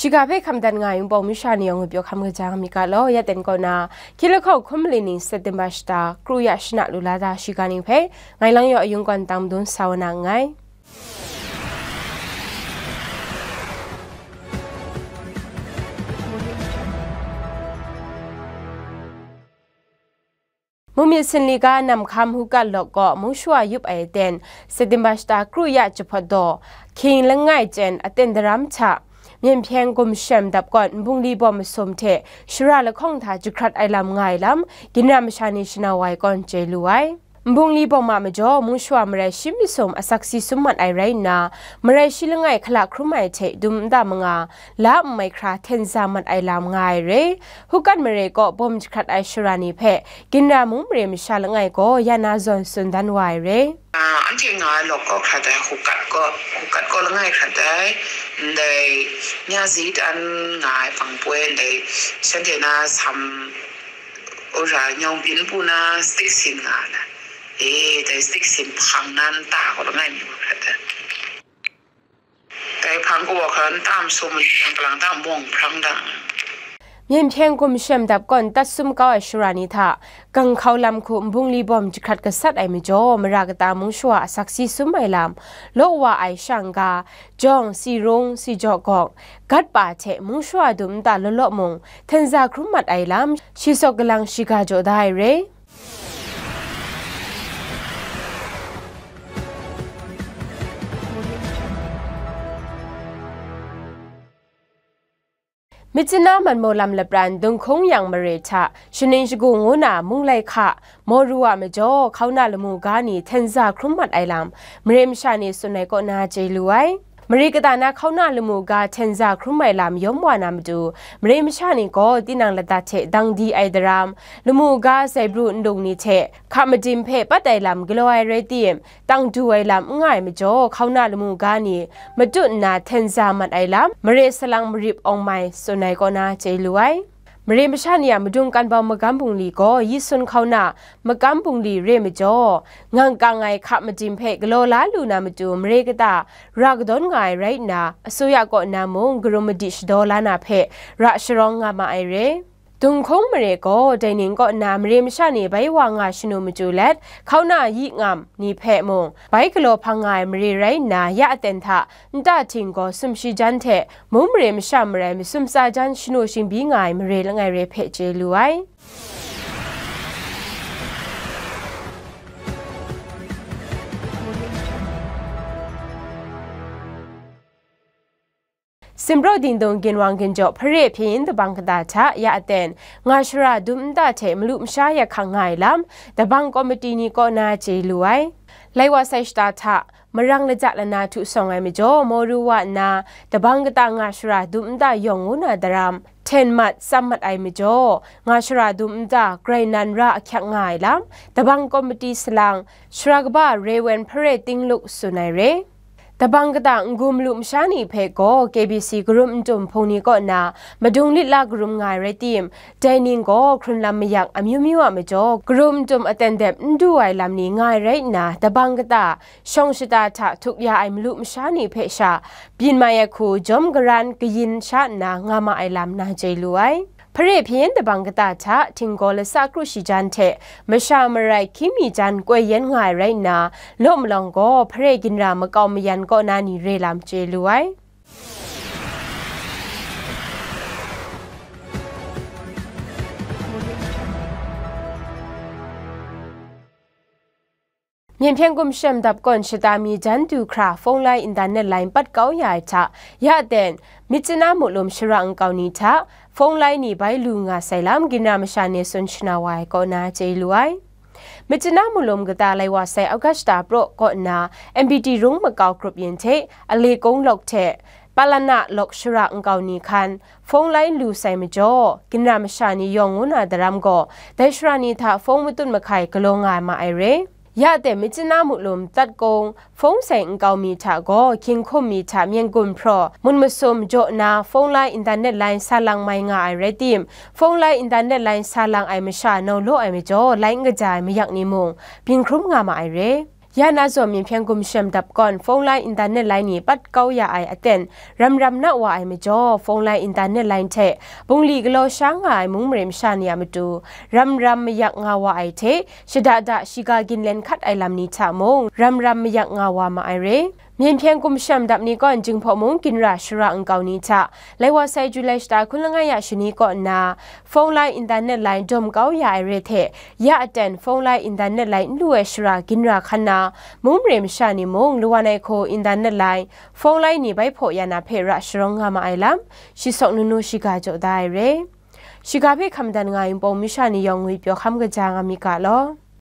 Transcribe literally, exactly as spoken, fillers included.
Shiga hpe hkam dat nga ai Wunpawng masha ni yawng ngwi pyaw hkam kaja nga myit ga law, ya ten kaw na, hkyilahkawng hkum mali ning September shata, kru ya shana lu la da shiga ni hpe, ngai lang yaw ayung kawn tang madun sa wa na nngai. Mungmyit Sinli ga Namhkam Hukat lawk kaw mungshawa yup ai aten, September shata kru ya jahpawt daw, hkying langai chyen aten daram hta, Myen Hpyeng Gumshem dap kawn nbungli bawm masum hte shara lahkawng hta jahkrat ai lam nga ai lam, ginra masha ni shanau ai kawn chye lu ai. Nbungli bawm a majaw, mungshawa marai shi masum asak si sum mat ai rai nna, marai shi langai hkala hkrum ai hte dum nta manga, la nmai hkra hten za mat ai lam nga ai re. Hukat mare kaw bawm jahkrat ai shara ni hpe, ginra mung mare masha langai gaw ya na zawn tsun dan wa ai re. Ah, anhte nga ai lawk kaw hkrat ai, hukat kaw, hukat kaw langai hkrat ai, ndai nya zi tan nga ai hpang poi, ndai shanhte na sam ura nyawng byin pu na stik sin nga ai, e, dai stik sin hpang na nta kaw langai mi hkrat ai. Dai hpang kawa hkan tam sum mayu yang palang tam mawng hprang dang. Myen Hpyeng Gumshem dap kawn tat sum kau ai shara ni hta, ganghkau lam hku nbungli bawm jahkrat gasat ai majaw, mara kata mungshawa asak si sum ai lam, law wa ai shang ga, jawng, si rung, si jaw gawk, gat pa hte mungshawa dum nta law law mung, hten za hkrum mat ai lam, shi sawk galang shiga jaw da ai re. Myitkyina Manmaw lam lapran Dunghkung yang mare hta, shaning shagu ngu na Munglai hka, Mawru a majaw, hkauna lamu ga ni hten za hkrum mat ai lam, mare masha ni tsun ai kaw na chye lu ai. Mare kata na hkauna lamu ga hten za hkrum ai lam yawm wa na matu, mare masha ni gaw tinang lata hte dang di ai daram, lamu ga zaibru nlung ni hte hka madim hpe pat ai lam galaw ai rai tim, tang du ai lam n nga ai majaw, hkauna lamu ga ni matut nna hten za mat ai lam, mare salang marip awng mai tsun ai kaw na chye lu ai. Mare masha ni a madung kan bau magam bungli gaw Yisun hkauna magam bungli re majaw, ngang kang ai hka madim hpe galaw la lu na matu mare kata ra kadawn nga ai rai nna, asuya kaw na mung karum madi shadaw la na hpe ra sharawng nga ma ai re. Dunghkung mare gaw dai ning kaw na mare masha ni bai wa nga shanu machyu let, hkauna yi ngam ni hpe mung bai galaw hpang nga ai mare rai nna, ya aten hta nta htinggaw sumshi jan hte mung mare masha marai masum tsa jan shanu shingbi nga ai mare langai re hpe chye lu ai. Simpraw dingdung ginwang ginjaw hpare hpyen yin dabang kata hta ya aten, nga shara dum nta hte malu masha ya hkang nga ai lam, dabang kawmiti ni kaw na chye lu ai. Lai wa sai shata hta, marang laja lana htu sawng ai majaw, Mawru wa nna, dabang kata nga shara dum nta yawng ngu na daram, hten mat, tsam mat ai majaw, nga shara dum nta grai nan ra ahkyak nga ai lam, dabang kawmiti salang, shara kaba Rewen Hpare Tingluk tsun ai re. Dabang kata n-gu malu masha ni hpe gaw K B C karum n-tum hpung ni kaw na madung lit la karum nga ai rai tim, dai ning gaw hkrun lam mayak amyu myu a majaw, karum n-tum aten dep n du ai lam ni nga ai rai nna, dabang kata shawng shata hta htuk ya ai malu masha ni hpe sha byin mai ai hku jawm garan kayin sha nna nga ma ai lam na chye lu ai. Hpare hpyen dabang kata hta htinggaw lasa kru shi jan hte masha marai hkying mi jan koi yen nga ai rai nna, law malawng gaw hpare ginra makau mayan kaw na ni re lam chye lu ai. Myen Hpyeng Gumshem dap kawn shata mi jan du hkra phone line internet line pat kau ya ai hta, ya ten, Myitkyina Muklum shara nkau ni hta, phone line ni bai lu nga sai lam, ginra masha ni tsun shana wa ai kaw na chye lu ai. Myitkyina Muklum kata lai wa sai August shata praw kaw nna, M B T rung makau grup yin hte, Alekong lawk hte, Palana lawk shara nkau ni hkan, phone line lu sai majaw, ginra masha ni yawng ngu na daram gaw, dai shara ni hta phone matut mahkai galaw nga ai ma ai re. Ya ten Myitkyina Muklum Tatkong, phone sai nkau mi hta gaw, hkying hkum mi hta myen gun hpraw, mun masum jaw na, phone line internet line sa lang mai nga ai rai tim, phone line internet line sa lang ai masha nau law ai majaw, lai n kaja ai mayak ni mung, byin hkrum nga ma ai re. Ya na zawn Myen Hpyen Gumshem Dap kawn phone line internet line ni pat kau ya ai aten ram ram na wa ai majaw, phone line internet line hte bungli galaw sha nga ai mung mare masha ni a matu ram ram mayak nga wa ai hte, shada da shiga ginlen hkat ai lam ni hta mung ram ram mayak nga wa ma ai re. Myen Hpyen Gumshem Dap ni kawn Jinghpaw mung ginra shara nkau ni hta, lai wa sai Julai shata hkun langai ya shani kaw nna, phone line internet line dawm kau ya ai re hte, ya aten phone line internet line n lu ai shara ginra hkan na, mung mare masha ni mung lawan ai hku internet line, phone line ni bai hpaw ya na hpe ra sharawng nga ma ai lam, shi Sawk Nunu shiga jaw da ai re. Shiga hpe hkam dan nga ai Npawng masha ni yawng ngwi pyaw hkam kaja nga mi ga law.